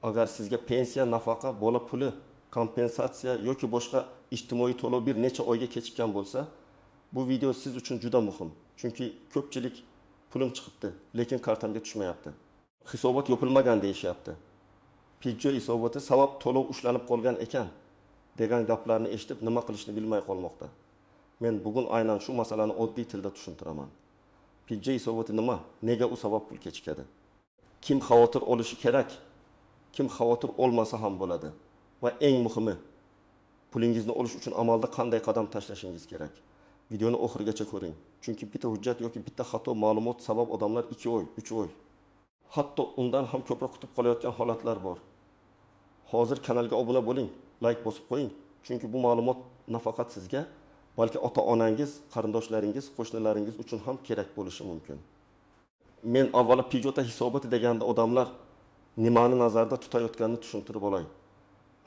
Agar sizga pensiya, nafaqa, bola puli, kompensatsiya yoki boshqa ijtimoiy to'lov bir necha oyga kechikkan bo'lsa, bu video siz uchun juda muhim. Chunki ko'pchilik pulim chiqibdi, lekin kartamga tushmayapti. Hisobot yopilmagan deyishyapti. PJ hisoboti sabab to'lov ushlanib qolgan ekan degan gaplarni eshitib, nima qilishni bilmay qolmoqda. Men bugun aynan shu masalani oddiy tilda tushuntiraman. PJ hisoboti nima? Nega u sabab pul kechikadi? Kim xavotir olishi kerak? Kim xavotir olmasa ham bo'ladi. Va eng muhimi, pulingizni olish uchun amalda qanday qadam tashlashingiz kerak? Videoni oxirigacha ko'ring. Chunki bitta hujjat yoki bitta xato ma'lumot sabab odamlar 2 oy, 3 oy, hatto undan ham ko'proq kutib qolayotgan holatlar bor. Hozir kanalga obuna bo'ling, like bosib qo'ying. Chunki bu ma'lumot nafaqat sizga, balki ota-onangiz, qarindoshlaringiz, qo'shnilaringiz uchun ham kerak bo'lishi mumkin. Men avvalo PJOTA hisoboti deganda odamlar nimani nazarda tutayotganini tushuntirib olay.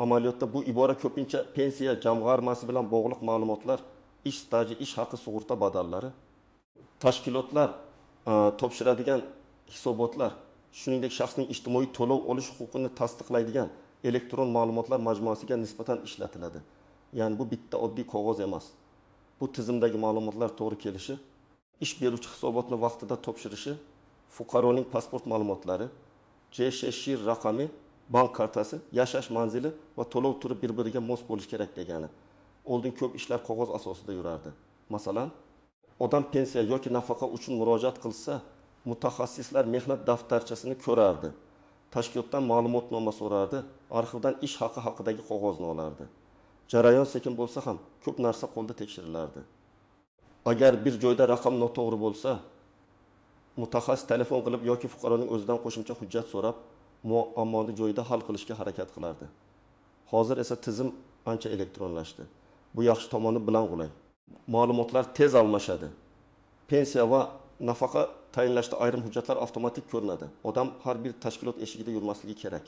Amaliyotda bu ibora ko'pincha pensiya jamg'armasi bilan bog'liq ma'lumotlar, ish staji, ish haqi, sug'urta badallari, tashkilotlar topshiradigan hisobotlar, shuningdek shaxsning ijtimoiy to'lov olish huquqini tasdiqlaydigan elektron ma'lumotlar majmuasiga nisbatan ishlatiladi. Ya'ni bu bitta oddiy qog'oz emas. Bu tizimdagi ma'lumotlar to'g'ri kelishi, ish beruvchi hisobotni vaqtida topshirishi, fuqaroning pasport ma'lumotlari, JSHSH raqami, bank kartasi, yashash manzili va to'lov turi bir-biriga mos bo'lishi kerak degani. Oldin ko'p ishlar qog'oz asosida yurardi. Masalan, odam pensiya yoki nafaqa uchun murojaat qilsa, mutaxassislar mehnat daftarchasini ko'rardi. Tashkilotdan ma'lumotnoma so'rardi, arxivdan ish haqi haqidagi qog'ozni olardi. Jarayon sekin bo'lsa ham ko'p narsa qo'lda tekshirilardi. Agar bir joyda raqam noto'g'ri bo'lsa, mutaxassis telefon qilib yoki fuqaroning o'zidan qo'shimcha hujjat so'rab, muammoni joyida hal qilishga harakat qilardi. Hozir esa tizim ancha elektronlashdi. Bu yaxshi tomoni bilan qulay. Ma'lumotlar tez almashadi. Pensiya va nafaqa tayinlashda ayrim hujjatlar avtomatik ko'rinadi. Odam har bir tashkilot eshigida yurmasligi kerak.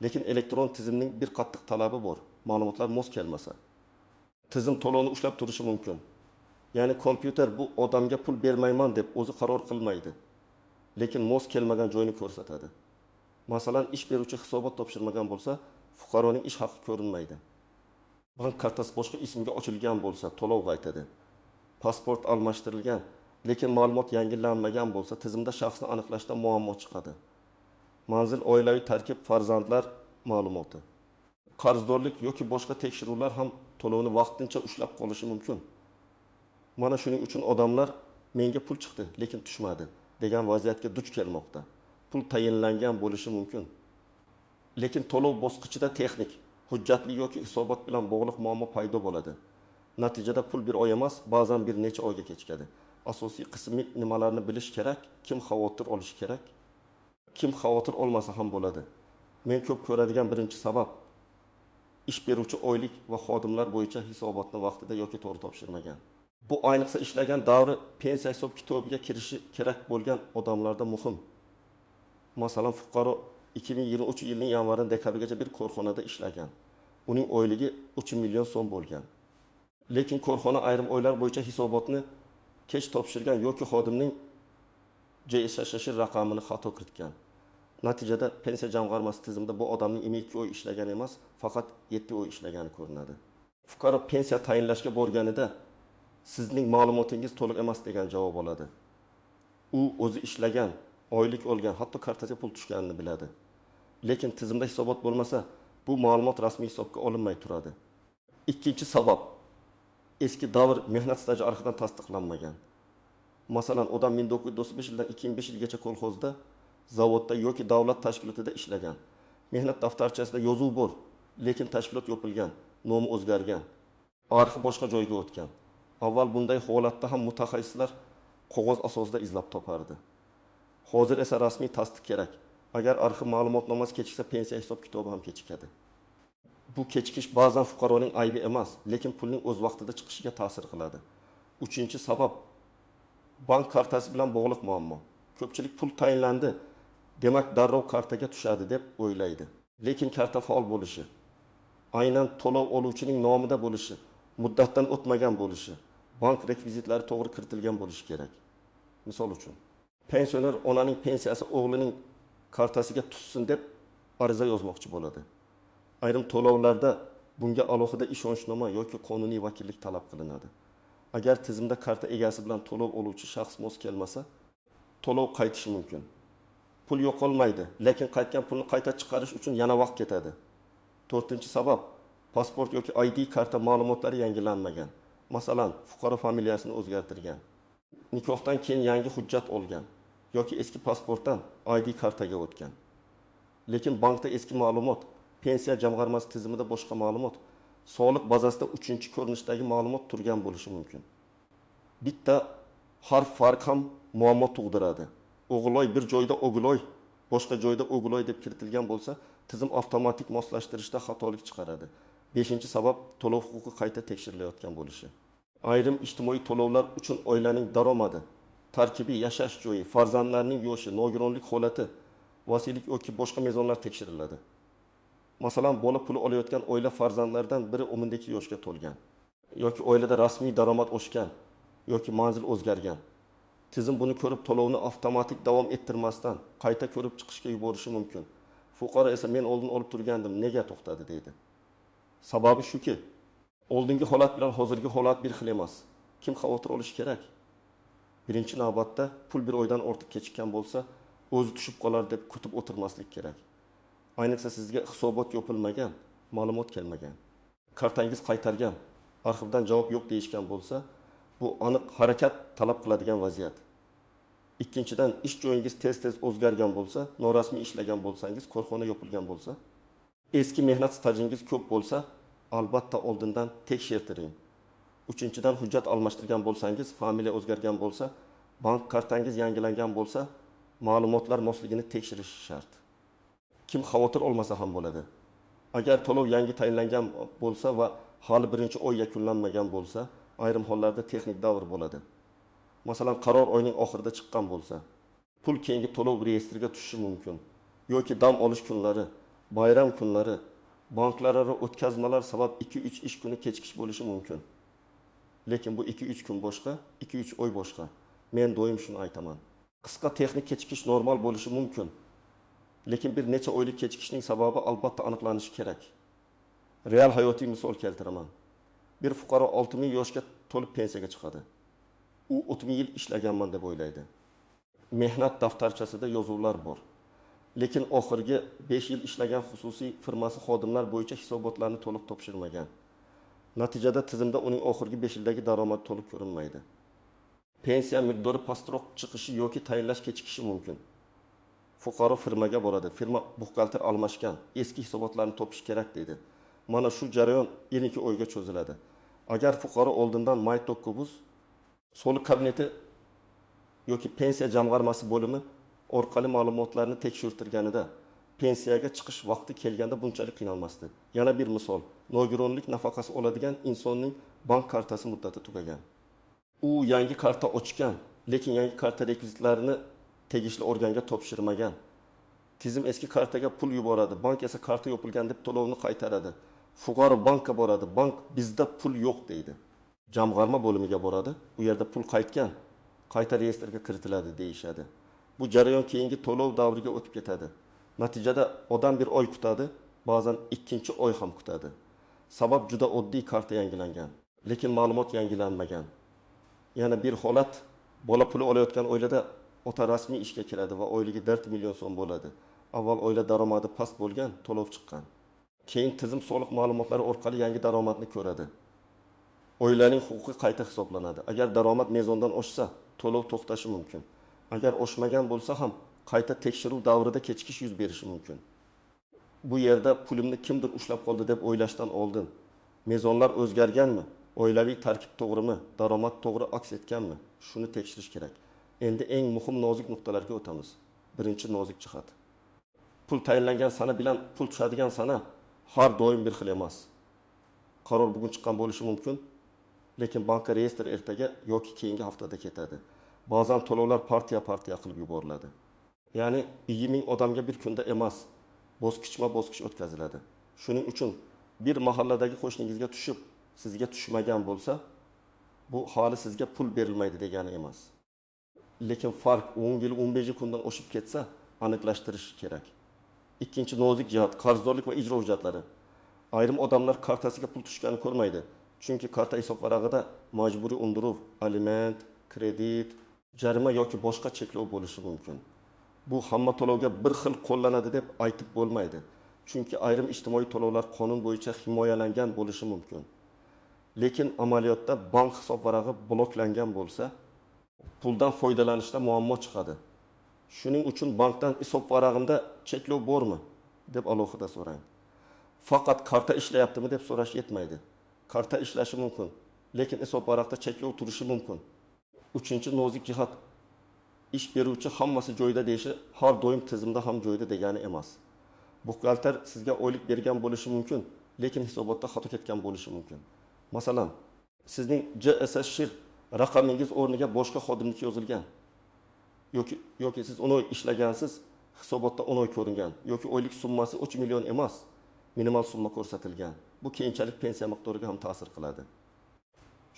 Lekin elektron tizimning bir qattiq talabi bor. Ma'lumotlar mos kelmasa, tizim to'lovni ushlab turishi mumkin. Ya'ni kompyuter bu odamga pul bermayman deb o'zi qaror qilmaydi. Lekin mos kelmagan joyini ko'rsatadi. Masalan, ish beruvchi hisobot topshirmagan bo'lsa, fuqaroning ish haqi ko'rinmaydi. Bank kartasi boshqa ismga ochilgan bo'lsa, to'lov qaytadi. Pasport almashtirilgan, lekin ma'lumot yangilanmagan bo'lsa, tizimda shaxsni aniqlashda muammo chiqadi. Manzil, oilaviy tarkib, farzandlar ma'lumoti. Qarzdorlik yoki boshqa tekshiruvlar ham to'lovni vaqtincha ushlab qolishi mumkin. Mana shuning uchun odamlar menga pul chiqdi, lekin tushmadi degan vaziyatga duch kelmoqda. Pul tayinlangan bo'lishi mumkin. Lekin to'lov bosqichida texnik, hujjatli yoki hisobot bilan bog'liq muammo paydo bo'ladi. Natijada pul bir oy emas, ba'zan bir necha oyga kechikadi. Asosiy qismi nimalarni bilish kerak, kim xavotir olishi kerak, kim xavotir olmasa ham bo'ladi. Men ko'p ko'radigan birinchi sabab ish beruvchi oylik va xodimlar bo'yicha hisobotni vaqtida yoki to'g'ri topshirmagan. Bu ayniqsa ishlagan davri pensiya hisob kitobiga kirishi kerak bo'lgan odamlarda muhim. Masalan, fuqaro 2023 yilning yanvaridan dekabrgacha bir korxonada ishlagan. Uning oyligi 3 million so'm bo'lgan. Lekin korxona ayrim oylar bo'yicha hisobotni kech topshirgan yoki xodimning JSHSH raqamini xato kiritgan. Natijada pensiya jamg'armasi tizimida bu odamning 22 oy ishlagan emas, faqat 7 oy ishlagani ko'rinadi. Fuqaro pensiya tayinlashga borganida sizning ma'lumotingiz to'liq emas degan javob oladi. U o'zi ishlagan, oylik olgan, hatto kartaga pul tushganini biladi. Lekin tizimda hisobot bo'lmasa, bu ma'lumot rasmiy hisobga olinmay turadi. Ikkinchi sabab eski davr mehnat staji arxividan tasdiqlanmagan. Masalan, odam 1995 yildan 2005 yilgacha kolxozda, zavodda yoki davlat tashkilotida ishlagan. Mehnat daftarchasida yozuv bor, lekin tashkilot yopilgan, nomi o'zgargan, arxiv boshqa joyga o'tgan. Avval bunday holatda ham mutaxassislar qog'oz asosida izlab topardi. Hozir esa rasmiy tasdiq kerak. Agar arxiv ma'lumotnomasi kechiksa, pensiya hisob kitobi ham kechikadi. Bu kechikish ba'zan fuqaroning aybi emas, lekin pulning o'z vaqtida chiqishiga ta'sir qiladi. Uchinchi sabab bank kartasi bilan bog'liq muammo. Ko'pchilik pul tayinlandi, demak darrov kartaga tushadi deb o'ylaydi. Lekin karta faol bo'lishi, aynan to'lov oluvchining nomida bo'lishi, muddatdan o'tmagan bo'lishi, bank rekvizitlari to'g'ri kiritilgan bo'lishi kerak. Misol uchun, pensioner onaning pensiyasi o'g'lining kartasiga tushsin deb ariza yozmoqchi bo'ladi. Ayrim to'lovlarda bunga alohida ishonchnoma yoki qonuniy vakillik talab qilinadi. Agar tizimda karta egasi bilan to'lov oluvchi shaxs mos kelmasa, to'lov qaytishi mumkin. Pul yo'qolmaydi, lekin qaytgan pulni qayta chiqarish uchun yana vaqt ketadi. To'rtinchi sabab, pasport yoki ID karta ma'lumotlari yangilanmagan. Masalan, fuqaro familiyasini o'zgartirgan, nikohdan keyin yangi hujjat olgan yoki eski pasportdan ID kartaga o'tgan. Lekin bankda eski ma'lumot, pensiya jamg'armasi tizimida boshqa ma'lumot, soliq bazasida uchinchi ko'rinishdagi ma'lumot turgan bo'lishi mumkin. Bitta harf farq ham muammo tug'diradi. O'g'iloy bir joyda o'g'iloy, boshqa joyda o'g'iloy deb kiritilgan bo'lsa, tizim avtomatik moslashtirishda xatolik chiqaradi. Beshinchi sabab, to'lov huquqi qayta tekshirilayotgan bo'lishi. Ayrim ijtimoiy to'lovlar uchun oilaning daromadi, tarkibiy yashash joyi, farzandlarning yoshi, nogironlik holati, vasiylik yoki boshqa mezonlar tekshiriladi. Masalan, bola puli olayotgan oila farzandlaridan biri 12 yoshga to'lgan yoki oilada rasmiy daromad oshgan yoki manzil o'zgargan. Tizim buni ko'rib to'lovni avtomatik davom ettirmasdan qayta ko'rib chiqishga yuborishi mumkin. Fuqaro esa men oldin olib turgandim, nega to'xtadi deydi. Sababi shuki, oldingi holat bilan hozirgi holat bir xil emas. Kim xavotir olishi kerak? Birinchi navbatda pul bir oydan ortiq kechikkan bo'lsa, o'zi tushib qolar deb kutib o'tirmaslik kerak. Ayniqsa sizga hisobot yopilmagan, ma'lumot kelmagan, kartangiz qaytargan, arxivdan javob yo'q deyishgan bo'lsa, bu aniq harakat talab qiladigan vaziyat. Ikkinchidan, ish joyingiz tez-tez o'zgargan bo'lsa, norasmiy ishlagan bo'lsangiz, korxona yopilgan bo'lsa, eski mehnat stajingiz ko'p bo'lsa, albatta oldindan tekshirtiring. Uchinchidan, hujjat almashtirgan bo'lsangiz, familiya o'zgargan bo'lsa, bank kartangiz yangilangan bo'lsa, ma'lumotlar mosligini tekshirish shart. Kim xavotir olmasa ham bo'ladi. Agar to'lov yangi tayinlangan bo'lsa va hali birinchi oy yakunlanmagan bo'lsa, ayrim hollarda texnik davr bo'ladi. Masalan, qaror oyning oxirida chiqqan bo'lsa, pul keyingi to'lov reyestriga tushishi mumkin. Yoki dam olish kunlari, bayram kunlari, banklararo o'tkazmalar sabab 2-3 ish kuni kechikish bo'lishi mumkin. Lekin bu 2-3 kun boshqa, 2-3 oy boshqa. Men doim shuni aytaman. Qisqa texnik kechikish normal bo'lishi mumkin. Lekin bir necha oylik kechikishning sababi albatta aniqlanishi kerak. Real hayotiy misol keltiraman. Bir fuqaro 60 yoshga to'lib pensiyaga chiqadi. U 30 yil ishlaganman deb o'ylaydi. Mehnat daftarchasida yozuvlar bor. Lekin oxirgi 5 yil ishlagan xususiy firmasi xodimlar bo'yicha hisobotlarni to'liq topshirmagan. Natijada tizimda uning oxirgi 5 yildagi daromadi to'liq ko'rinmaydi. Pensiya miqdori pastroq chiqishi yoki tayinlash kechikishi mumkin. Fuqaro firmaga boradi, firma buxgalter almashgan, eski hisobotlarni topish kerak deydi. Mana shu jarayon 12 oyga cho'ziladi. Agar fuqaro oldindan My.Uz, soliq kabineti yoki pensiya jamg'armasi bo'limi orqali ma'lumotlarni tekshirtirganida pensiyaga chiqish vaqti kelganda bunchalik qiynalmasdi. Yana bir misol, nogironlik nafaqasi oladigan insonning bank kartasi muddati tugagan. U yangi karta ochgan, lekin yangi karta rekvizitlarini tegishli organga topshirmagan. Tizim eski kartaga pul yuboradi, bank esa karta yopilgan deb to'lovni qaytaradi. Fuqaro bankka boradi, bank bizda pul yo'q deydi. Jamg'arma bo'limiga boradi, u yerda pul qaytgan, qayta reyestrga kiritiladi deyishadi. Bu jarayon keyingi to'lov davriga o'tib ketadi. Natijada odam bir oy kutadi, ba'zan ikkinchi oy ham kutadi. Sabab juda oddiy, karta yangilangan, lekin ma'lumot yangilanmagan. Yana bir holat, bola puli olayotgan oilada ota rasmiy ishga kiradi va oyligi 4 million so'm bo'ladi. Avval oila daromadi past bo'lgan, to'lov chiqqan. Keyin tizim soliq ma'lumotlari orqali yangi daromadni ko'radi. Oilaning huquqi qayta hisoblanadi. Agar daromad mezondan oshsa, to'lov to'xtashi mumkin. Agar oshmagan bo'lsa ham qayta tekshiruv davrida kechikish yuz berishi mumkin. Bu yerda pulimni kimdir ushlab qoldi deb o'ylashdan oldin mezonlar o'zgarganmi, oilaviy tarkib to'g'rimi, daromad to'g'ri aks etganmi, shuni tekshirish kerak. Endi eng muhim nozik nuqtalarga o'tamiz. Birinchi nozik jihat. Pul tayinlangan sana bilan pul tushadigan sana har doim bir xil emas. Qaror bugun chiqqan bo'lishi mumkin, lekin banka reyestr ertaga yoki keyingi haftada ketadi. Ba'zan to'lovlar partiya-partiya qilib yuboriladi. Ya'ni 20 odamga bir kunda emas, bosqichma-bosqich o'tkaziladi. Shuning uchun bir mahalladagi qo'shningizga tushib, sizga tushmagan bo'lsa, bu hali sizga pul berilmaydi degani emas. Lekin farq 10 yil, 15 kundan oshib ketsa, aniqlashtirish kerak. Ikkinchi nozik jihat qarzdorlik va ijro hujjatlari. Ayrim odamlar kartasiga pul tushganini ko'rmaydi, chunki karta hisobvarag'ida majburiy undiruv, aliment, kredit, jarima yoki boshqa cheklov bo'lishi mumkin. Bu hamma to'lovga bir xil qo'llanadi deb aytib bo'lmaydi, chunki ayrim ijtimoiy to'lovlar qonun bo'yicha himoyalangan bo'lishi mumkin. Lekin amaliyotda bank hisobvarag'i bloklangan bo'lsa, puldan foydalanishda muammo chiqadi. Shuning uchun bankdan hisobvarag'imda cheklov bormi deb alohida so'rang. Faqat karta ishlayaptimi deb so'rash yetmaydi. Karta ishlashi mumkin, lekin hisobvaraqda cheklov turishi mumkin. Uchinchi nozik jihat ish beruvchi hammasi joyida deyishi har doim tizimda ham joyida degani emas. Buxgalter sizga oylik bergan bo'lishi mumkin, lekin hisobotda xato ketgan bo'lishi mumkin. Masalan, sizning JSSh raqamingiz o'rniga boshqa xodimniki yozilgan. Yoki siz 10 oy ishlagansiz, hisobotda 10 oy ko'ringan yoki oylik summasi 3 million emas, minimal summa ko'rsatilgan. Bu keyinchalik pensiya miqdoriga ham ta'sir qiladi.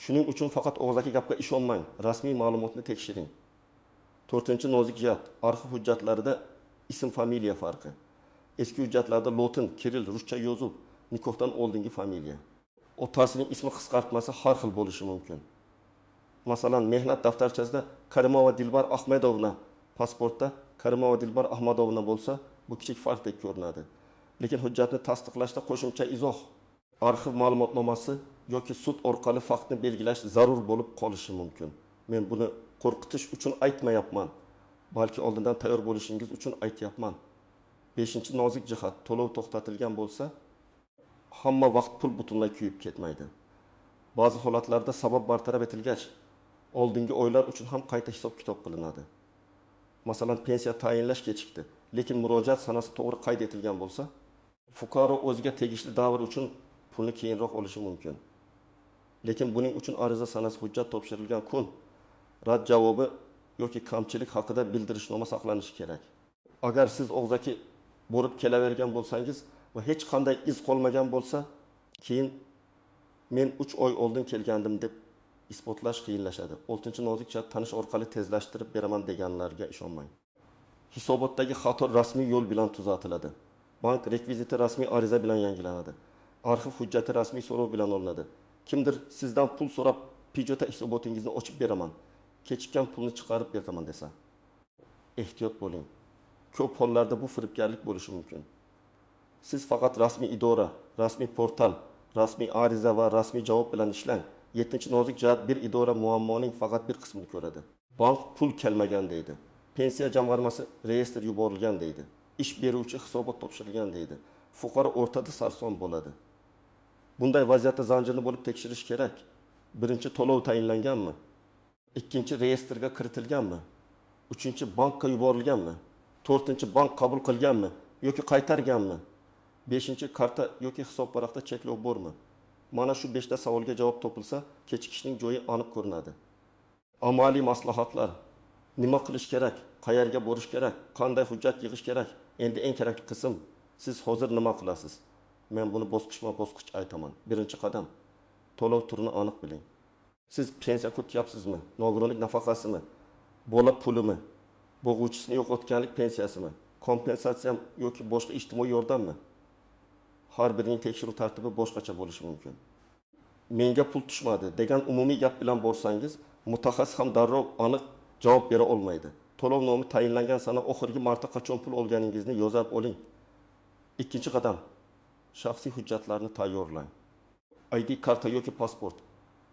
Shuning uchun faqat og'zaki gapga ishonmang, rasmiy ma'lumotni tekshiring. To'rtinchi nozik jihat arxiv hujjatlarida ism familiya farqi. Eski hujjatlarda lotin, kirill, ruscha yozuv, nikohdan oldingi familiya. Otasining ismi qisqartmasi har xil bo'lishi mumkin. Masalan, mehnat daftarchasida Karimova Dilbar Ahmedovna, pasportda Karimova Dilbar Ahmadovna bo'lsa, bu kichik farqdek ko'rinadi. Lekin hujjatni tasdiqlashda qo'shimcha izoh, arxiv ma'lumotnomasi yoki sud orqali faktni belgilash zarur bo'lib qolishi mumkin. Men buni qo'rqitish uchun aytmayapman, balki oldindan tayyor bo'lishingiz uchun aytyapman. Beshinchi nozik jihat to'lov to'xtatilgan bo'lsa, hamma vaqt pul butunlay kuyib ketmaydi. Ba'zi holatlarda sabab bartaraf etilgach, oldingi oylar uchun ham qayta hisob-kitob qilinadi. Masalan, pensiya tayinlash kechikdi, lekin murojaat sanasi to'g'ri qayd etilgan bo'lsa, fuqaro o'ziga tegishli davr uchun pulni keyinroq olishi mumkin. Lekin buning uchun ariza sanasi, hujjat topshirilgan kun, rad javobi yoki kamchilik haqida bildirishnoma saqlanishi kerak. Agar siz og'zaki borib kelavergan bo'lsangiz va hech qanday iz qolmagan bo'lsa, keyin men 3 oy oldin kelgandim deb isbotlash qiyinlashadi. 6-nozik jihat tanish orqali tezlashtirib beraman deganlarga ishonmang. Hisobotdagi xato rasmiy yo'l bilan tuzatiladi. Bank rekviziti rasmiy ariza bilan yangilanadi. Arxiv hujjati rasmiy so'rov bilan olinadi. Kimdir sizdan pul so'rab, pijota hisobotingizni ochib beraman, kechikkan pulni chiqarib beraman desa, ehtiyot bo'ling. Ko'p hollarda bu firibgarlik bo'lishi mumkin. Siz faqat rasmiy idora, rasmiy portal, rasmiy ariza va rasmiy javob bilan ishlang. 7-nozik jihat bir idora muammoning faqat bir qismini ko'radi. Bank pul kelmagan deydi. Pensiya jamg'armasi reyestr yuborilgan deydi. Ish beruvchi hisobot topshirilgan deydi. Fuqaro o'rtada sarson bo'ladi. Bunday vaziyatda zanjirni bo'lib tekshirish kerak. Birinchi, to'lov tayinlanganmi? Ikkinchi, reyestrga kiritilganmi? Uchinchi, bankka yuborilganmi? To'rtinchi, bank qabul qilganmi yoki qaytarganmi? Beshinchi, karta yoki hisobvaraqda cheklov bormi? Mana shu 5 ta savolga javob topilsa, kechikishning joyi aniq ko'rinadi. Amaliy maslahatlar. Nima qilish kerak? Qayerga borish kerak? Qanday hujjat yig'ish kerak? Endi eng kerakli qism, siz hozir nima qilasiz? Men buni bosqichma-bosqich aytaman. Birinchi qadam, to'lov turini aniq biling. Siz pensiya kutyapsizmi? Nogironlik nafaqasimi? Bola pulimi? Bo'g'uvchisini yo'qotganlik pensiyasimi? Kompensatsiya yoki boshqa ijtimoiy yordammi? Har birining tekshiruv tartibi boshqacha bo'lishi mumkin. Menga pul tushmadi degan umumiy gap bilan borsangiz, mutaxassis ham darrov aniq javob bera olmaydi. To'lov nomi tayinlangan sana oxirgi marta qachon pul olganingizni yozib oling. Ikkinchi qadam, shaxsiy hujjatlarni tayyorlang. ID karta yoki pasport,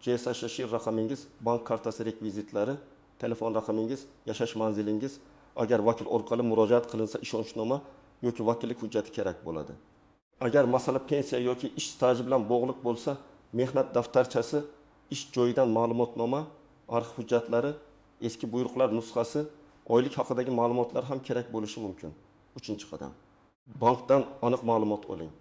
JSSh raqamingiz, bank kartasi rekvizitlari, telefon raqamingiz, yashash manzilingiz, agar vakil orqali murojaat qilinsa ishonchnoma yoki vakillik hujjati kerak bo'ladi. Agar masala pensiya yoki ish staji bilan bog'liq bo'lsa, mehnat daftarchasi, ish joyidan ma'lumotnoma, arxiv hujjatlari, eski buyruqlar nusxasi, oylik haqidagi ma'lumotlar ham kerak bo'lishi mumkin. Uchinchi qadam, bankdan aniq ma'lumot oling.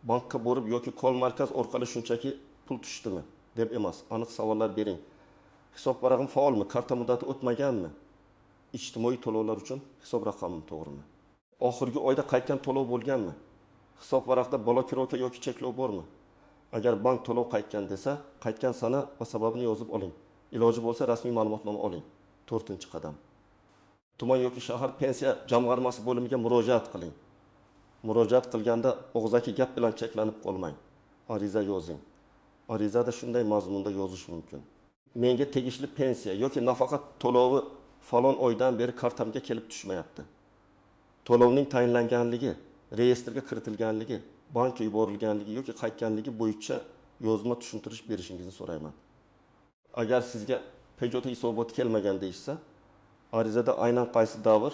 Bankka borib yoki call markaz orqali shunchaki pul tushdimi deb emas, aniq savollar bering. Hisob varag'im faolmi? Karta muddati o'tmaganmi? Ijtimoiy to'lovlar uchun hisob raqamim to'g'rimi? Oxirgi oyda qaytgan to'lov bo'lganmi? Hisob varaqda blokirovka yoki cheklov bormi? Agar bank to'lov qaytgan desa, qaytgan sana va sababini yozib oling. Iloji bo'lsa rasmiy ma'lumotnoma oling. To'rtinchi qadam, tuman yoki shahar pensiya jamg'armasi bo'limiga murojaat qiling. Murojaat qilganda og'zaki gap bilan cheklanib qolmang. Ariza yozing. Arizada shunday mazmunda yozish mumkin. Menga tegishli pensiya yoki nafaqa to'lovi falon oydan beri kartamga kelib tushmayapti. To'lovning tayinlanganligi, reyestrga kiritilganligi, bankka yuborilganligi yoki qaytganligi bo'yicha yozma tushuntirish berishingizni so'rayman. Agar sizga PJOT hisoboti kelmagan deyishsa, arizada aynan qaysi davr,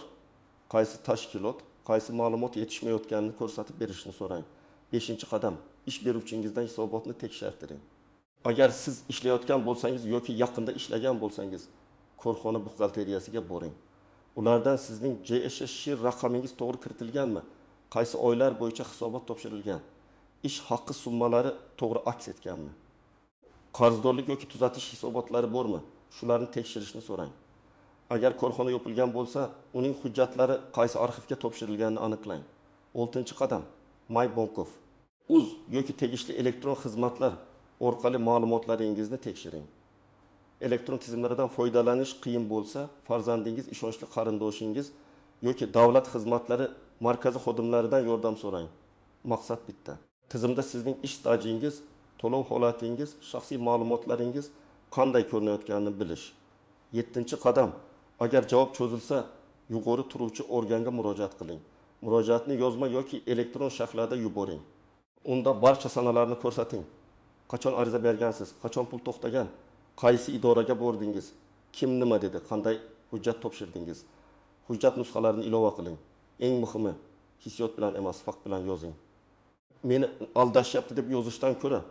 qaysi tashkilot, qaysi ma'lumot yetishmayotganini ko'rsatib berishni so'rang. Beshinchi qadam: ish beruvchingizdan hisobotni tekshirtiring. Agar siz ishlayotgan bo'lsangiz yoki yaqinda ishlagan bo'lsangiz, korxona buxgalteriyasiga boring. Ulardan sizning JSH raqamingiz to'g'ri kiritilganmi? Qaysi oylar bo'yicha hisobot topshirilgan? Ish haqqi summalari to'g'ri aks etganmi? Qarzdorlik yoki tuzatish hisobotlari bormi? Shularni tekshirishni so'rang. Agar korxona yopilgan bo'lsa, uning hujjatlari qaysi arxivga topshirilganini aniqlang. Oltinchi qadam: My Bankov. Uz yoki tegishli elektron xizmatlar orqali ma'lumotlaringizni tekshiring. Elektron tizimlardan foydalanish qiyin bo'lsa, farzandingiz, ishonchli qarindoshingiz yoki davlat xizmatlari markazi xodimlaridan yordam so'rang. Maqsad bitta. Tizimda sizning ish stajingiz, to'lov holatingiz, shaxsiy ma'lumotlaringiz qanday ko'rinayotganini bilish. Yettinchi qadam: agar javob cho'zilsa, yuqori turuvchi organga murojaat qiling. Murojaatni yozma yoki elektron shaklda yuboring. Unda barcha sanalarni ko'rsating. Qachon ariza bergansiz, qachon pul to'xtagan, qaysi idoraga bordingiz, kim nima dedi, qanday hujjat topshirdingiz. Hujjat nusxalarini ilova qiling. Eng muhimi, hissiyot bilan emas, fakt bilan yozing. Meni aldashyapti deb yozishdan ko'ra,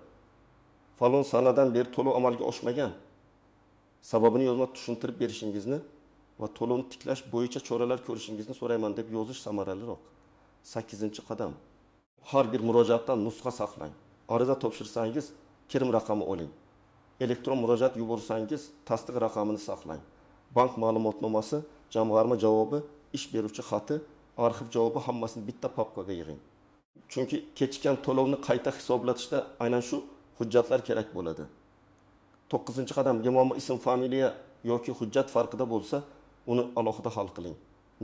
falon sanadan beri to'lov amalga oshmagan, sababini yozma tushuntirib berishingizni va to'lovni tiklash bo'yicha choralar ko'rishingizni so'rayman deb yozish samaraliroq. 8-qadam. Har bir murojaatdan nusxa saqlang. Ariza topshirsangiz, kirim raqami oling. Elektron murojaat yuborsangiz, tasdiq raqamini saqlang. Bank ma'lumotnomasi, jamg'arma javobi, ish beruvchi xati, arxiv javobi hammasini bitta papkaga yig'ing. Chunki kechikkan to'lovni qayta hisoblatishda aynan shu hujjatlar kerak bo'ladi. 9-qadam. Muammo ism, familiya yoki hujjat farqida bo'lsa, uni alohida hal qiling.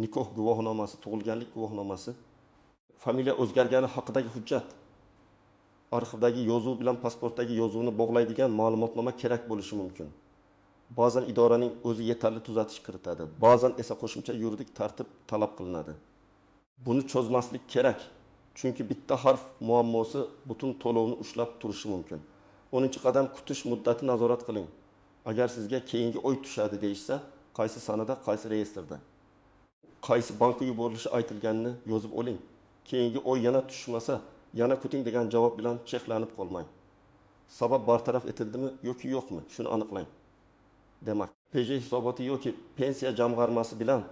Nikoh guvohnomasi, tug'ilganlik guvohnomasi, familiya o'zgargani haqidagi hujjat, arxivdagi yozuv bilan pasportdagi yozuvni bog'laydigan ma'lumotnoma kerak bo'lishi mumkin. Ba'zan idoraning o'zi yetarli tuzatish kiritadi, ba'zan esa qo'shimcha yuridik tartib talab qilinadi. Buni cho'zmaslik kerak, chunki bitta harf muammosi butun to'lovni ushlab turishi mumkin. 10-qadam. Kutish muddati nazorat qiling. Agar sizga keyingi oy tushadi deyishsa, qaysi sanada, qaysi reyestrda, qaysi bankka yuborilishi aytilganini yozib oling. Keyingi oy yana tushmasa, yana kuting degan javob bilan cheklanib qolmang. Sabab bartaraf etildimi yoki yo'qmi, shuni aniqlang. Demak, PJ hisoboti yoki pensiya jamg'armasi bilan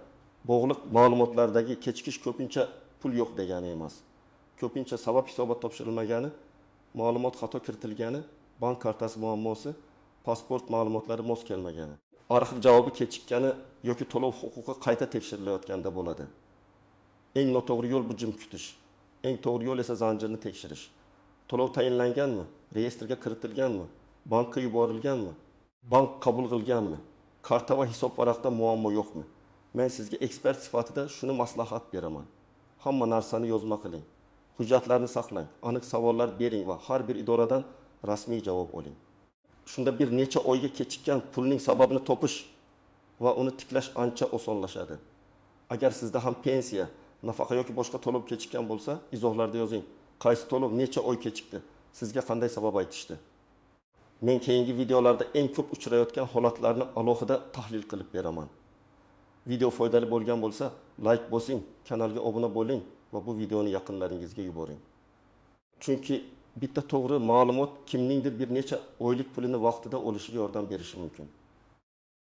bog'liq ma'lumotlardagi kechikish ko'pincha pul yo'q degani emas. Ko'pincha sabab hisobot topshirilmagani, ma'lumot xato kiritilgani, bank kartasi muammosi, pasport ma'lumotlari mos kelmagani, arxiv javobi kechikkani yoki to'lov huquqi qayta tekshirilayotganda bo'ladi. Eng noto'g'ri yo'l bu jim kutish. Eng to'g'ri yo'l esa zanjirni tekshirish. To'lov tayinlanganmi, reyestrga kiritilganmi, bankka yuborilganmi, bank qabul qilganmi, karta va hisob varaqda muammo yo'qmi? Men sizga ekspert sifatida shuni maslahat beraman. Hamma narsani yozma qiling. Hujjatlarni saqlang, aniq savollar bering va har bir idoradan rasmiy javob oling. Shunda bir necha oyga kechikkan pulning sababini topish va uni tiklash ancha osonlashadi. Agar sizda ham pensiya, nafaqa yoki boshqa to'lov kechikkan bo'lsa, izohlarda yozing. Qaysi to'lov necha oy kechikdi? Sizga qanday sabab aytishdi? Men keyingi videolarda eng ko'p uchrayotgan holatlarni alohida tahlil qilib beraman. Video foydali bo'lgan bo'lsa, like bosing, kanalga obuna bo'ling va bu videoni yaqinlaringizga yuboring. Chunki bitta to'g'ri ma'lumot kimningdir bir necha oylik pulini vaqtida olishiga yordam berishi mumkin.